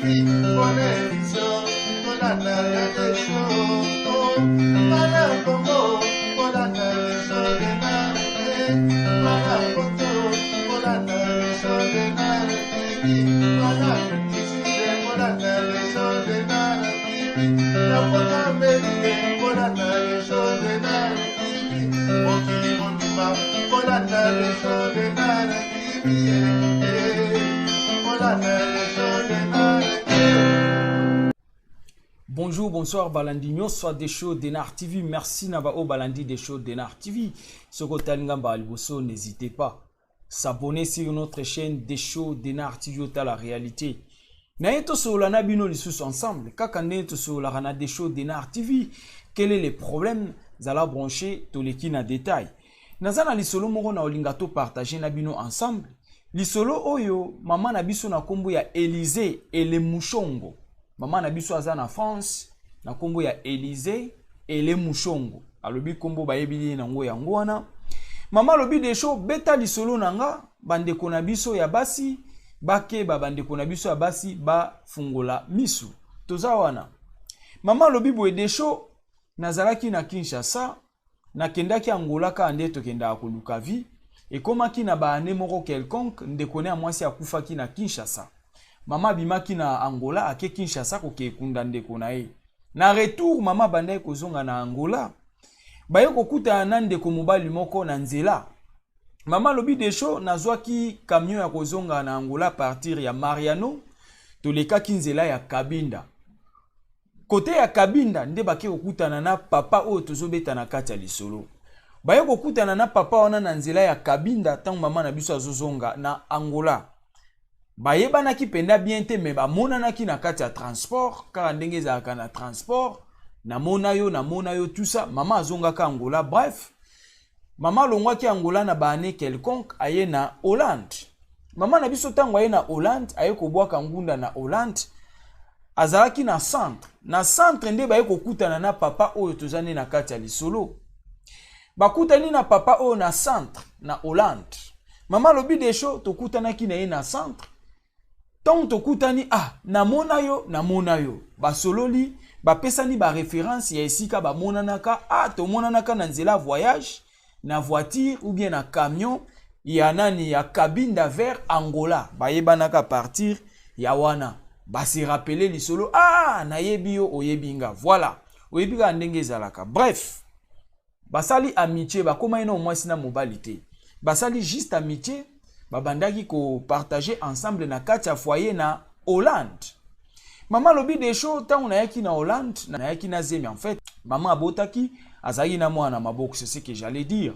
TV, bonne émission, tolanda ya Desho. Bana Congo, bolanda Desho Denard, bana Poto, bolanda Desho Denard TV, bana Kisinde, bolanda Desho Denard TV, na Poto Amerique, bolanda Desho Denard TV, mokili mobimba, bolanda Desho Denard TV, bolanda Desho Denard TV. Bonjour, bonsoir, balandi nyonso Desho Denard TV. Merci na ba oyo balandi Desho Denard TV. Soki otali nga mbala liboso, n'hésitez pas. S'abonner sur notre chaîne Desho Denard TV, otala réalité. Na ye tosolola na bino lisusu ensemble kaka ndenge tosololaka na Desho Denard TV. Quel est le problème? Zala branché, toleki na détail. Naza na lisolo moko na olinga to partager na bino ensemble. Lisolo oyo mama na biso na kombo ya Elysée Elemushongo. Mama na biso aza na France na kombo ya Elysée Elemushongo. Alobi kombo bayebi ye nango yango wana. Mama alobi Desho, beta lisolo na nga, bandeko na biso ya basi bakeba, bandeko na biso ya basi bafungola misu. Toza wana. Mama alobi boye Desho, nazalaki na Kinshasa, nakendaki Angola kaka nde tokendaka koluka vie. Ekomaki na ba année moko quelconque, ndeko ne ya mwasi akufaki na Kinshasa. Mama abimaki na Angola ake Kinshasa kokee kunda ndeko na ye. Na retour mama abandaki kozonga na Angola, baye kokutana na ndeko mobali moko na nzela. Mama alobi Desho, nazwaki camion ya kozonga na Angola partir ya Mariano, tolekaki nzela ya Kabinda. Kote ya Kabinda nde bake kokutana na papa oyo tozobeta na kati ya lisolo. Baye kokutana na papa wana na nzela ya Kabinda ntango mama na biso azozonga na Angola. Bayebanaki mpenza bien te, me bamonanaki na kati ya transport, kaka ndenge ezalaka na transport, namona yo, namona yo, tout ça. Mama azongaka Angola, bref. Mama alongwaki Angola na ba année quelconque, aye na Hollande. Mama na biso ntango aye na Hollande, aye kobwaka ngunda na Hollande, azalaki na centre. Na centre nde baye kokutana na papa oyo toza nde na kati ya lisolo. Bakutani na papa oyo na centre na Hollande. Mama alobi Desho, tokutanaki na ye na centre. Ntango tokutani, ah, namona yo, namona yo. Basololi, bapesani ba référence ya esika bamonanaka. Ah, tomonanaka na nzela voyage, na voiture ou bien na camion ya nani ya Kabinda vers Angola. Bayebanaka partir ya wana. Basi rappeler lisolo, ah, nayebi yo, oyebi nga. Voilà. Oyebi kaka ndenge ezalaka. Bref, basali amitié, bakomaki na mwasi na mobali te. Basali juste amitié, babandaki kopartager ensemble na kati ya foyer na Hollande. Mama alobi Desho, ntango nayaki na Hollande, nayaki na zemi. En fait, mama abotaki, azalaki na mwana na maboko, c'est ce que j'allais dire.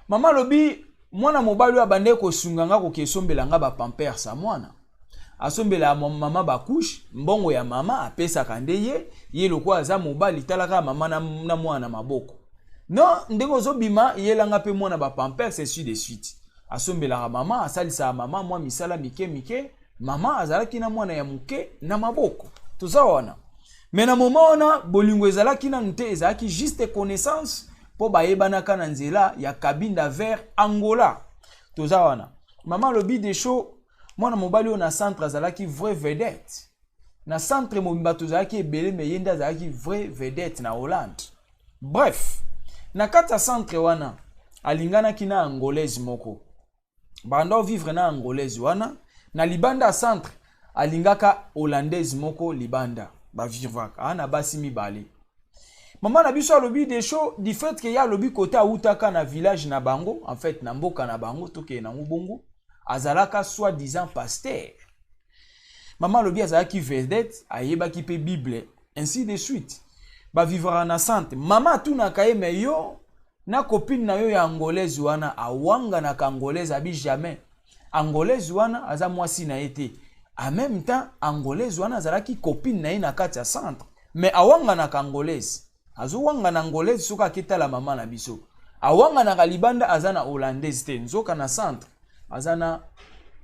Mama alobi mwana mobali oyo abandaki kosunga nga koke esombela nga ba pampers ya mwana. Asombela mama ba couche, mbongo ya mama apesaka nde ye, ye lokola aza mobali, talaka mama na mwana na maboko. Non, ndenge ozobima, yelanga pe mwana ba pampers, ainsi de suite. Asombelaka mama, asalisaka mama mwa misala mike mike. Mama azalaki na mwana ya moke na maboko. Toza wana. Mais na moment wana bolingo ezalaki nanu te, ezalaki juste connaissance po bayebanaka na nzela ya Kabinda vers Angola. Toza wana. Mama alobi Desho, mwana mobali oyo na centre azalaki vrai vedette. Na centre mobimba tozalaki ebele, mais ye nde azalaki vrai vedette na Hollande. Bref, na kati ya centre wana alinganaki na Angolaise moko. Banda vivre na Angolaise wana, na libanda ya centre alingaka Hollandaise moko libanda. Ba vivaka na basi mibale. Mama na biso alobi Desho, du fait que ya alobi kota awutaka na village na bango, en fait na mboka na bango, tokende nango bongo, azalaka soi-disant pasteur. Mama alobi azalaki vedette, ayebaki pe Bible, ainsi de suite. Ba vivra na centre. Mama atunaka ye, mais yo na copine na yo ya Angolaise wana, awanganaka Angolaise, abi jamais. Angolaise wana aza mwasi na ye te. En même temps, Angolaise wana azalaki copine na ye na kati ya centre. Mais awanganaka Angolaise. Azowangana Angolaise soki aketala mama na biso. Awanganaka libanda aza na Hollandaise te. Nzoka na centre aza na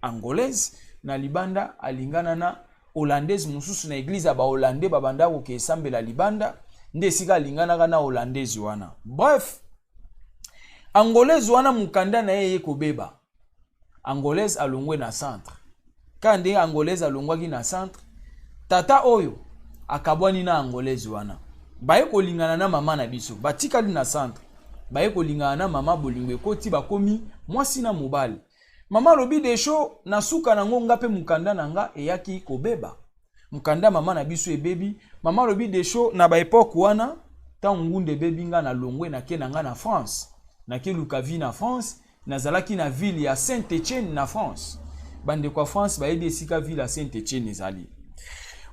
Angolaise, na libanda alingana na Hollandaise mosusu na église ya ba Hollandais babanda koke esambela libanda, nde esika alinganaka na Hollandaise wana. Bref, Angolaise wana mokanda na ye ekobeba. Angolaise alongwe na centre. Ka nde Angolaise alongwaki na centre, Tata oyo akabwani na Angolaise wana, baye kolingana na mama na biso, batikali na centre, baye kolingana na mama, bolingo ekoti, bakomi mwasi na mobali. Mama alobi Desho, na suka nango nga mpe mokanda na nga eyaki kobeba. Mokanda mama na biso ebebi. Mama alobi Desho, na ba époque wana ntango ngunda ebebi, nga na longwe, nake na nga na France, nake luka vie na France. Nazalaki na ville ya Saint-Etienne na France. Bandeko ya France bayebi esika ville ya Saint-Etienne ezali.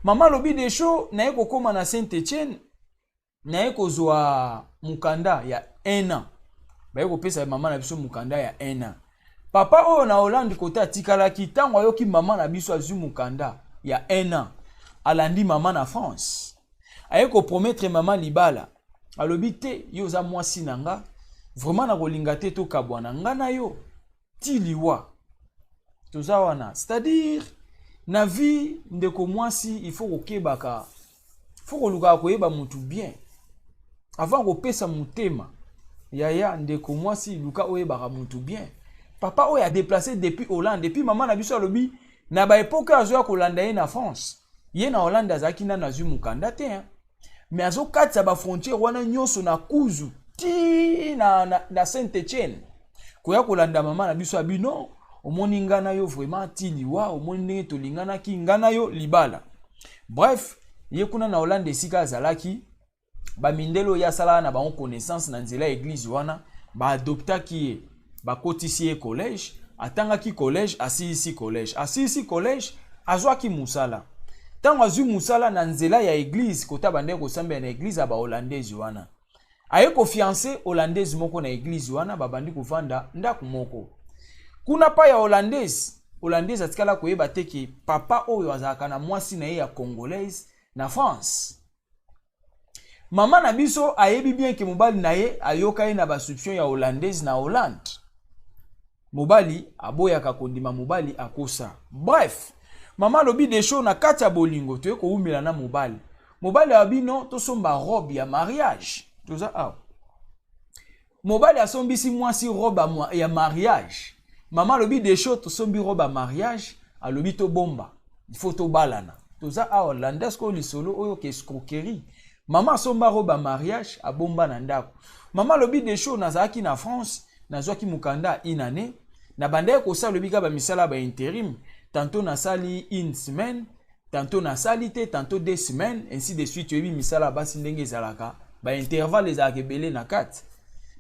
Mama alobi Desho, naye kokóma na Saint-Etienne, naye kozwa mokanda ya 1 an. Baye kopesa mama na biso mokanda ya 1 an. Papa oyo na Hollande kote atikalaki, ntango ayoki mama na biso azwi mokanda ya 1 an, alandi mama na France, aye kopromettre mama libala. Alobi te, yo oza mwasi na nga, vraiment nakolinga te tokabwana nga na yo ti liwa. Toza wana, c'est-à-dire na vie, ndeko mwasi, il faut kokebaka, faut kolukaka koyeba motu bien avant kopesa motema. Yaya, ndeko mwasi, luka oyebaka motu bien. Papa oyo adéplacer depuis Hollande, et puis mama na biso alobi na baépoque oyo azoya kolanda ye na France, ye na Hollande azalaki nano azwi mokanda te, hein. Mais azokatisa bafrontière wana nyonso na kuzu ti na Saint Etienne koya kolanda mama na biso. Abi non, omoni nga na yo vraiment ti liwa, omoni ndenge tolinganaki nga na yo, libala. Bref, ye kuna na Hollande esika azalaki, bamindele oyo asalaka na bango connaissance na nzela ya église wana baadoptaki ye, bakotisi ye collège, atangaki collège, asilisi collège, asilisi collège, azwaki mosala. Ntango azwi mosala na nzela ya église, kota bandeki kosambela na église ya bahollandaise wana, aye kofiancer Hollandaise moko na église wana, babandi kovanda ndako moko kuna pa ya Hollandaise. Hollandaise atikala koyeba te ke papa oyo azalaka na mwasi na ye ya Congolaise na France. Mama na biso ayebi bien ke mobali na ye ayoka ye na basoupçon ya Hollandaise na Hollande. Mobali aboyaka kondima, mobali akosa. Bref, mama alobi Desho, na kati ya bolingo toye kowumela na mobali. Mobali alobi non, tosomba robe ya mariage. Toza awa, mobali asombisi mwasi robe ya mariage. Mama alobi Desho, tosombi robe ya mariage. Alobi tobomba, il faut tobalana. Toza awa, landa sikoyo lisolo oyo ke escroquerie. Mama asomba robe ya mariage, abomba na ndako. Mama alobi Desho, nazalaki na France, nazwaki mokanda une année, na bandaki kosala, alobi kaka bamisala ya baintérim, tantôt nasali une semaine, tantôt nasali te, tantôt 2 semaines, ainsi de suite. Oyebi misala ya basi ndenge ezalaka, baintervalle ezalaka ebele na kati.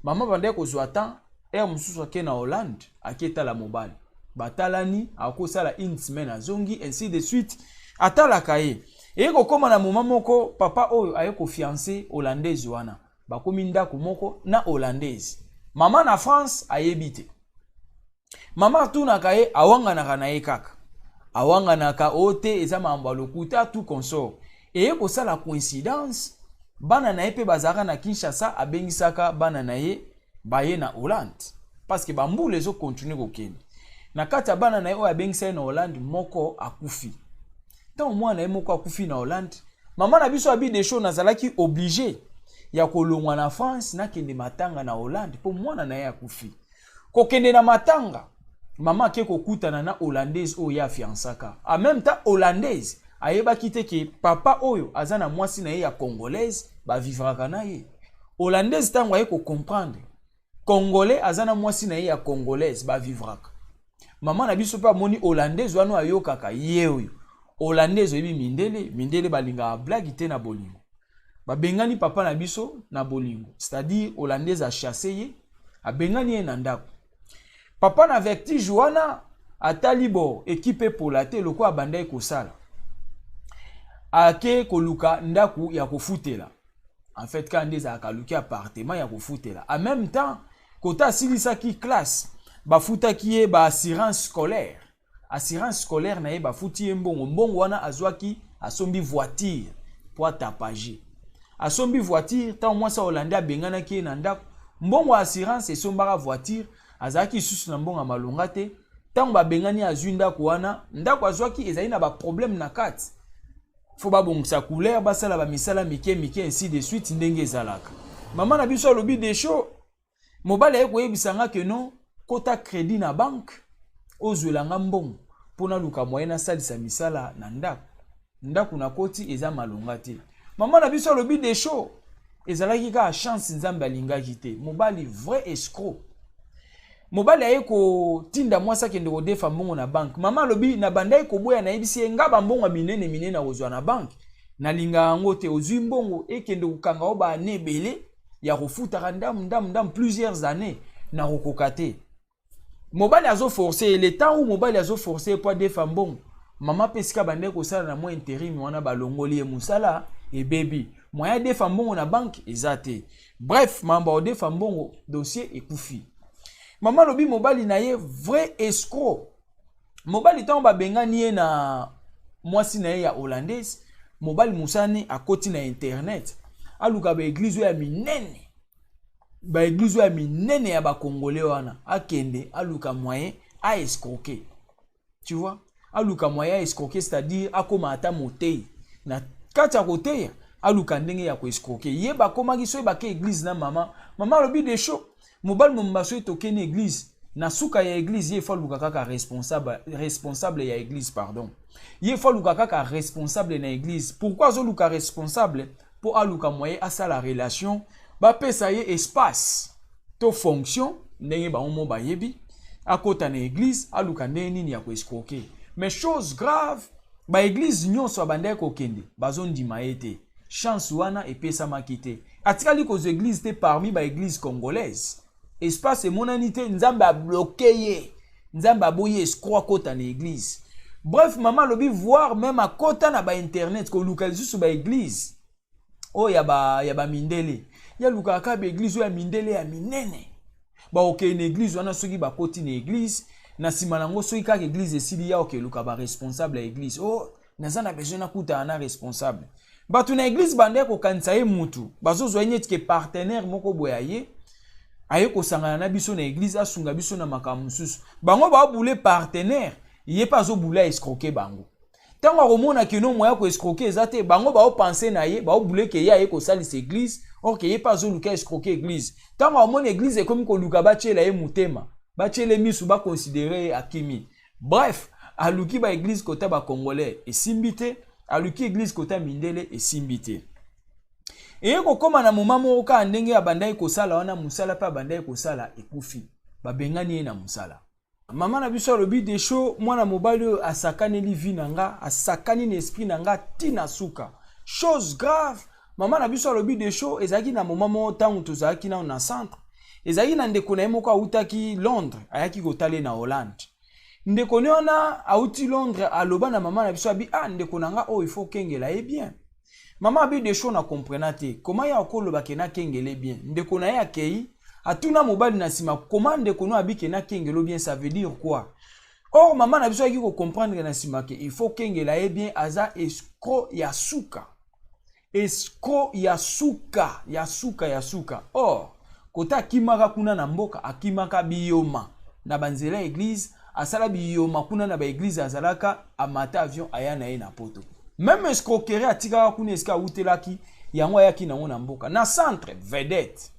Mama bandaki kozwa temps, heure mosusu ake na Hollande, ake etala mobali, batalani, akosala une semaine, azongi, ainsi de suite, atalaka ye. Eye kokóma na moma moko, papa oyo aye kofiancer Hollandaise wana, bakomi ndako moko na Hollandaise. Mama na France ayebi te. Mama atunaka ye, awanganaka na ye kaka, awanganaka o te, eza makambo ya lokuta, tout consort. Eye kosala coïncidence, bana na ye mpe bazalaka na Kinshasa, abengisaka bana na ye, baye na Hollande, parce que bambula ezocontinuer kokende. Na kati ya bana na ye oyo abengisa ye na Hollande, moko akufi. Ntango mwana na ye moko akufi na Hollande, mama na biso abi Desho, nazalaki obligé ya kolongwa na France, nakende matanga na Hollande mpo mwana na ye akufi. Kokende na matanga, mama ake kokutana na Hollandaise oyo ye afiansaka. En même temps, Hollandaise ayebaki te ke papa oyo aza na mwasi na ye ya Congolaise, bavivraka na ye. Hollandaise ntango aye kocomprendre Congolais aza na mwasi na ye ya Congolaise, bavivraka, mama na biso mpe amoni Hollandaise wana ayokaka ye oyo Hollandaise. Oyebi mindele, mindele balingaka blague te na bolingo. Babengani papa na biso na bolingo, c'est-à-dire Hollandaise achasse ye, abengani ye na ndako. Papa na vertige wana atali bo équipe epola te lokola abandaki kosala, ake koluka ndako ya kofutela. En fait, kaka nde ezalaka, aluki appartement ya kofutela. En même temps, kota asilisaki classe, bafutaki ye baassurance scolaire. Assurance scolaire na ye, bafuti ye mbongo. Mbongo wana azwaki, asombi voiture po atapage. Asombi voiture. Ntango mwasi ya Hollande abenganaki ye na ndako, mbongo ya assurance esombaka voiture. Azalaki lisusu na mbongo ya malonga te. Ntango babengani, azwi ndako wana. Ndako azwaki ezali na baproblème na kati, faut babongisa couleur, basala bamisala mike mike, ainsi de suite, ndenge ezalaka. Mama na biso alobi Desho, mobali aye koyebisa nga ke non, kota crédit na banque, ozwela nga mbongo mpo naluka moyen nasalisa misala na ndako. Ndako nakoti eza malonga te. Mama na biso alobi Desho ezalaki kaka chance, Nzambe alingaki te. Mobali vrai escroc. Mobali aye kotinda mwasi akende kodefa mbongo na banque. Mama alobi na bandaki koboya, nayebisi ye nga bambongo ya minene minene nakozwa na banque nalinga yango te. Ozwi mbongo ekende kokanga o baane ebele ya kofutaka ndamu ndamu ndamu, plusieurs années, nakokoka te. Mobali azoforce ye. Le temps où mobali azoforce ye po adefa mbongo, mama mpe esika bandeki kosala na mwa intérim wana, balongoli ye mosala, ebebi, moyen adefa mbongo na banque eza te. Bref, mambo ya kodefa mbongo, dossier ekufi. Mama alobi mobali na ye vrai escroc. Mobali, ntango babengani ye na mwasi na ye ya Hollandaise, mobali mosani akoti na internet, aluka baéglise oyo ya minene, baéglise oyo ya minene ya bakongole wana, akende aluka moyen aescroquer, tu vois, aluka moyen aescroquer, c'est-à-dire akóma ata motei na kati ya koteya, aluka ndenge ya koescroquer ye. Bakomaki soki bake église na mama. Mama alobi Desho, mobali momba, soki tokeni église, na suka ya église, ye faut aluka kaka responsable, responsable ya église, pardon, ye faut aluka kaka responsable na église. Pourquoi azoluka responsable? Mpo aluka moyen asala relation, bapesa ye espace to fonction ndenge bango mo bayebi, akota na église, aluka ndenge nini ya koescroquer. Mais chose grave, baéglise nyonso abandaki kokende, bazondima ye te. Chance wana epesamaki te. Atikali kozwa église te parmi baéglise congolaise. Espace emonani te. Nzambe abloquer ye, Nzambe aboyi escroc akota na église. Bref, mama alobi, voire même akota na bainternet koluka lisusu baéglise oyo ya bamindele. Ye alukaka kaka baéglise oyo ya mindele ya minene. Bakokende na église wana, soki bakoti na église, na nsima nango, soki kaka église esili, ya okeluka baresponsable ya église: "Oh, naza na besoin nakutana na responsable." Bato na église banda kokanisa ye mutu, bazozwa ye neti ke partenaire moko boye aye, aye kosangana na biso na église, asunga biso na makambo mosusu. Bango baobule partenaire, ye mpe azobula escroquer bango. Ntango akomona kino moya koescroquer eza te, bango baopense na ye, baobule ke ye aye kosalisa église, or ke ye mpe azoluka escroquer église. Ntango amoni église ekomi koluka batiela ye motema, batiele misu, baconsidérer ye, akimi. Bref, aluki baéglise kota bacongolais, esimbi te. Aluki église kota mindele, esimbi te. Eye kokóma na moma moko kaka ndenge abandaki kosala wana mosala mpe abandaki kosala ekufi, babengani ye na mosala. Mama na biso alobi Desho, mwana mobali oyo asakaneli vie na nga, asakani na esprit na nga ntina suka. Chose grave, mama na biso alobi Desho, ezalaki na moma moko ntango tozalaki nano na centre, ezalaki na ndeko na ye moko awutaki Londres, ayaki kotala ye na Hollande. Ndeko ne wana awuti Londres, aloba na mama na biso, abi: "Ah, ndeko na nga oyo, il faut okengela ye bien." Mama abi Desho na comprena te koma ye akoloba ke nakengele bien. Ndeko na ye akei, atuna mobali na nsima: "Koma ndeko no abi ke nakengelo bien, ça veut dire quoi?" Or mama na biso ayaki kocomprendre na nsima ke il faut kengela ye bien, aza escroc ya suka, escroc ya suka, ya suka, ya suka. Or kota akimaka kuna na mboka, akimaka biyoma na banzela ya église, asala biyoma kuna na baéglise azalaka, amata avion, aya na ye na Poto. Même escroquerie atikaka kuna esika awutelaki, yango ayaki nango na mboka, na centre vedette.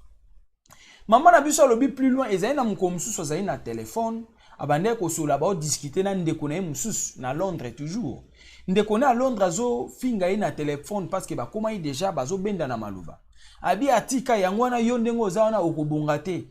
Mama na biso alobi plus loin, ezali na mokolo mosusu, azali na telefone, abandaki kosola, baodiscuter na ndeko na ye mosusu na Londres toujours. Ndeko na ya Londres azofinga ye na telefone parce que bakomaki déjà, bazobenda na maloba. Abi atika yango wana: "Yo ndenge oza wana, okobonga te.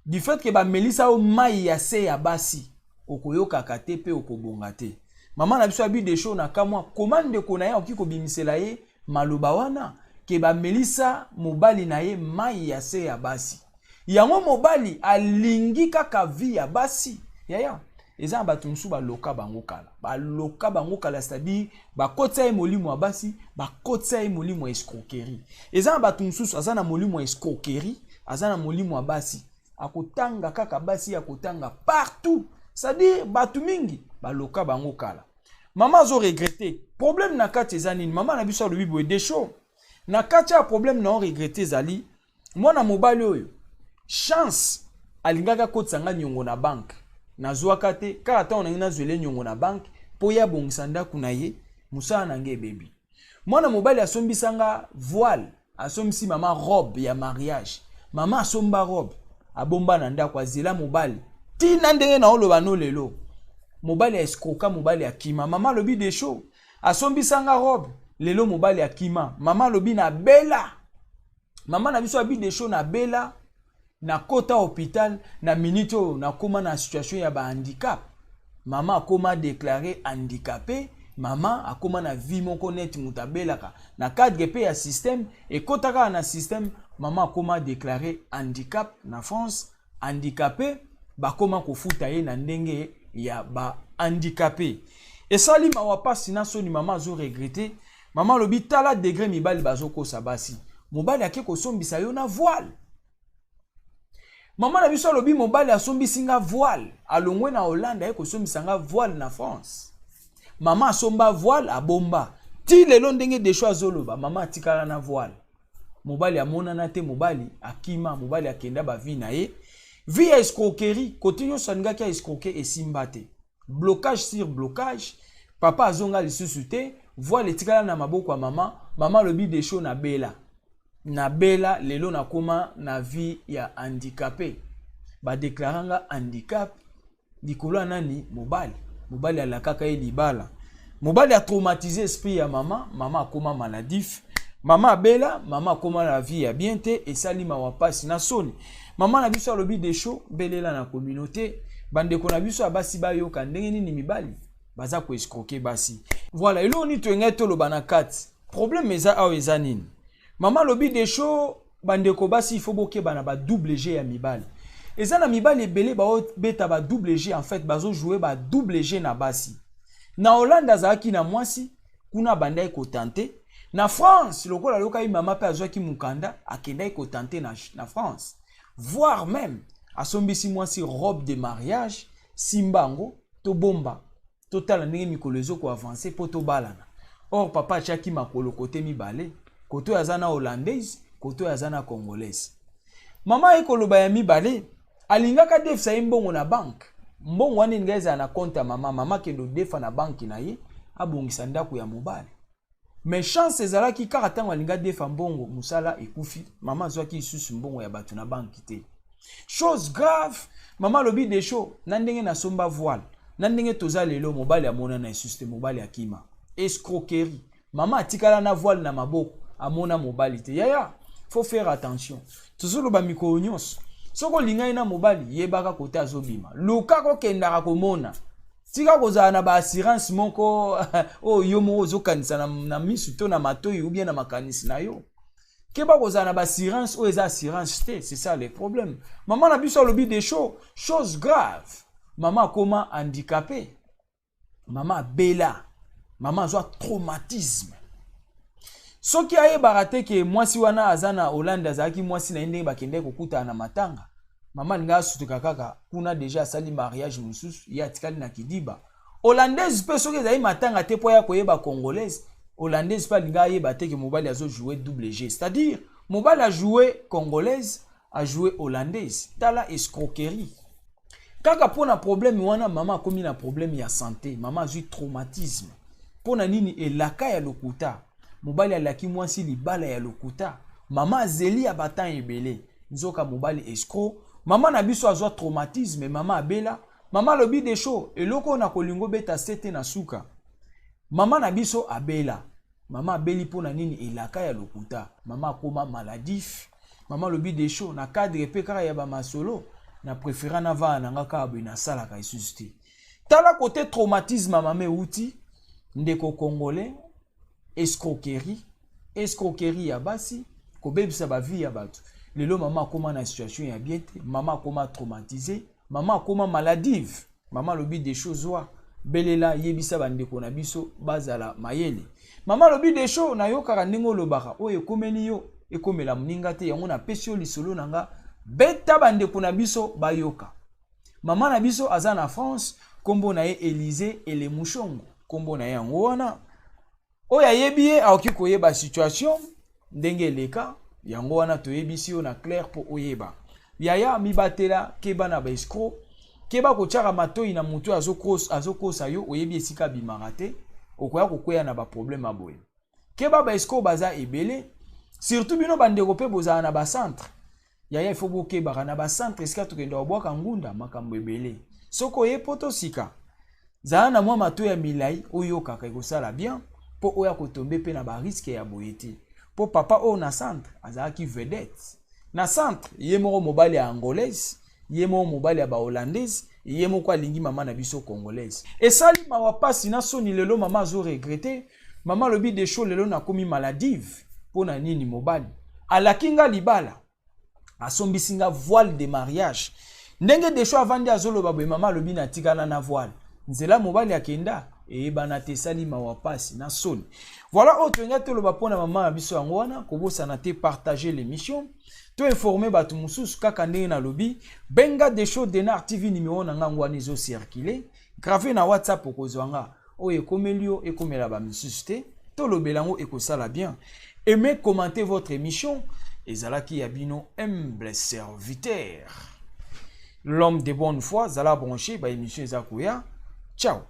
Du fait ke bamelisa yo mai ya se ya basi, okoyokaka te mpe okobonga te." Mama na biso abi Desho na kamwa koma ndeko na ye akoki kobimisela ye maloba wana ke bamelisa mobali na ye mai ya se ya basi. Yango mobali alingi kaka vie ya basi. Yaya, eza na bato mosusu baloka bango kala, baloka bango kala, c'est-à-dire bakotisa ye molimo ya basi, bakotisa ye molimo ya escroquerie. Eza na bato mosusu aza na molimo ya escroquerie, aza na molimo ya basi, akotanga kaka basi, akotanga partout, c'est-à-dire bato mingi baloka bango kala. Mama azoregretter. Problème na kati eza nini? Mama na biso alobi boye: "Desho, na kati ya problème na oregretter ezali mwana mobali oyo. Chance alingaki akotisa nga niongo na banque, nazwaka te. Kaka ntango nangi nazwele niongo na banque mpo ye abongisa ndako na ye, mosala na ngai ebebi. Mwana mobali asombisa nga voile, asombisi mama robe ya mariage. Mama asomba robe, abomba na ndako, azela mobali ntina ndenge na oloba no lelo. Mobali aescroquer, mobali akima." Mama alobi Desho, Asombisa nga robe, lelo mobali akima. Mama alobi na bela. Mama na biso abi Desho na bela, nakota hôpital na minute oyo nakoma na situation ya ba handicap. Mama akoma déclaré handicapé. Mama akoma na vie moko neti moto abelaka na cadre pe ya système, ekota kaka na système. Mama akoma déclaré handicap na France, handicapé, bakoma kofuta ye na ndenge ya ba handicapé. Esali mawa pasi na soni, mama azo regretter. Mama alobi tala degré mibali bazokosa basi. Mobali ake kosombisa yo na voile. Mama na biso alobi mobali asombisi nga voile, alongwe na Hollande aye kosombisa nga voile na France. Mama asomba voile, abomba ti lelo. Ndenge Desho azoloba, mama atikala na voile, mobali amonana te, mobali akima, mobali akenda ba vie na ye, vie ya escroquerie. Kote nyonso alingaki ya escroquer esimba te, blocage sur blocage. Papa azonga lisusu te, voile etikala na maboko ya mama. Mama alobi Desho na bela, nabela, lelo nakoma na vie ya handicapé, badéclarer nga handicap likolo ya nani? Mobali. Mobali alakaka ye libala, mobali atraumatiser esprit ya mama. Mama akoma maladif, mama abela, mama akoma na vie ya bien te. Esali mawa pasi na soni. Mama na biso alobi Desho, belela na communauté, bandeko na biso ya basi bayoka ndenge nini mibali baza koescroquer basi. Voilà eloko nini toyengai toloba na kati. Problème eza awa eza nini? Mama alobi Desho, bandeko basi, ifo bokeba na badouble jeu ya mibali. Eza na mibali ebele baobeta badouble jeu, en fait bazojouer badouble jeu na basi. Na Hollande azalaki na mwasi kuna, abandaki kotenter na France. Lokola alokaki mama mpe azwaki mokanda, akendaki kotenter na France, voire même asombisi mwasi robe de mariage. Simba yango, tobomba, totala ndenge mikolo ezokoavancer mpo tobalana. Or papa atiaki makolo kote mibale, kote oyo aza na Hollandaise, kote oyo aza na Congolaise. Mama aye koloba ya mibale, alingaka defisa ye mbongo na banke. Mbongo wana elinga ezala na compte ya mama. Mama akende odefa na banke na ye, abongisa ndako ya mobali. Mais chance ezalaki kaka ntango alinga defa mbongo, mosala ekufi. Mama azwaki lisusu mbongo ya bato na banke te. Chose grave, mama alobi Desho, na ndenge nasomba voile, na ndenge toza lelo, mobali amonana lisusu te, mobali akima. Escroquerie. Mama atikala na voile na maboko, amona mobali te. Yaya, faut faire attention. Tozoloba mikolo nyonso, soki olingai na mobali, yebaka kote azobima, luka kokendaka komona. Tika kozala na baassurance moko oyo yo moko ozokanisa na misu to na matoi ou bien na makanisi na yo. Keba kozala na baassurance oyo eza assurance te. C'est ça le problème. Mama na biso alobi des choses, chose grave, mama akoma handicapé, mama abela, mama azwa traumatisme. Soki ayebaka te ke mwasi wana aza na Hollande, azalaki mwasi na ye, ndenge bakendaki kokutana na matanga, mama alingi asutuka kaka kuna. Déjà asali mariage mosusu, ye atikali na kidiba. Hollandaise mpe, soki ezali matanga te mpo aya koyeba Congolaise, Hollandaise mpe alingi ayeba te ke mobali azojouer double jeu, c'est-à-dire mobali ajouer Congolaise, ajouer Hollandaise. Tala escroquerie. Kaka mpo na problème wana, mama akomi na problème ya santé, mama azwi traumatisme. Mpo na nini? Elaka ya lokuta. Mobali alaki mwasi libala ya lokuta, mama azeli ya batan ebele, nzoka mobali escroc. Mama na biso azwa traumatisme, mama abela. Mama alobi Desho, eloko oyo na kolinga obeta se te na suka. Mama na biso abela, mama abeli mpo na nini? Elaka ya lokuta. Mama akoma maladif. Mama alobi Desho, na cadre mpe kaka ya bamasolo, na préféra navanda na nga kaka boye, nasalaka lisusu te. Tala kote traumatisme ya mama euti. Ndeko congolais, escroquerie, escroquerie ya basi, kobebisa bavie ya bato. Lelo mama akóma na situation ya bien te, mama akóma traumatisé, mama akóma maladive. Mama alobi des choses wa belela, yebisa bandeko na biso bazala mayele. Mama alobi Desho, nayokaka ndenge olobaka, oyo ekomeli yo ekomela moninga te. Yango napesi yo lisolo na nga, beta bandeko na biso bayoka. Mama na biso aza na France, nkombo na ye Élise Elemushongo, nkombo na ye yango wana. Oyo ayebi ye akoki koyeba situation ndenge eleka. Yango wana toyebisi yo na clair mpo oyeba. Yaya, mibatela, keba na baescroc, keba kotiaka matoi na motu azokosa yo. Oyebi esika abimaka te, okoya kokweya na baproblème ya boye. Keba, baescroc baza ebele, surtout bino bandeko mpe bozala na bacentre. Yaya, ifo bokebaka na bacentre esika tokenda kobwaka ngunda, makambo ebele. Soki oye po tosika, zala na mwa matoi ya milai, oyokaka, ekosala bien. Mpo oyo akotombe mpe na barisque ya boye te. Mpo papa oyo na centre azalaki vedette na centre, ye moko mobali ya Angolaise, ye moko mobali ya Bahollandaise, ye moko alingi mama na biso Congolaise. Esali mawa, pasi na soni. Lelo mama azoregretter. Mama alobi: "Desho, lelo nakomi maladive. Mpo na nini? Mobali alaki nga libala, asombisi nga voile de mariage." Ndenge Desho avandi azoloba boye, mama alobi: "Natikala na voile, nzela mobali akenda eyebana te." Esali mawa, pasi na soni. Voilà oyo tolingi toloba mpona mama na biso. Yango wana, kobosana te partager l'émission to informer bato mosusu. Kaka ndenge nalobi, benga Desho Denar TV, numéro na ngango wana ezocirculer grave na WhatsApp, okozwa nga. Oyo ekomeli yo, ekomela bamisusu te. Tolobela yango, ekosala bien. Aimez, commentez votre émission. Ezalaki ya bino humble serviteur, l'homme de bonne foi. Zala branché, baémission eza koya. Ciao.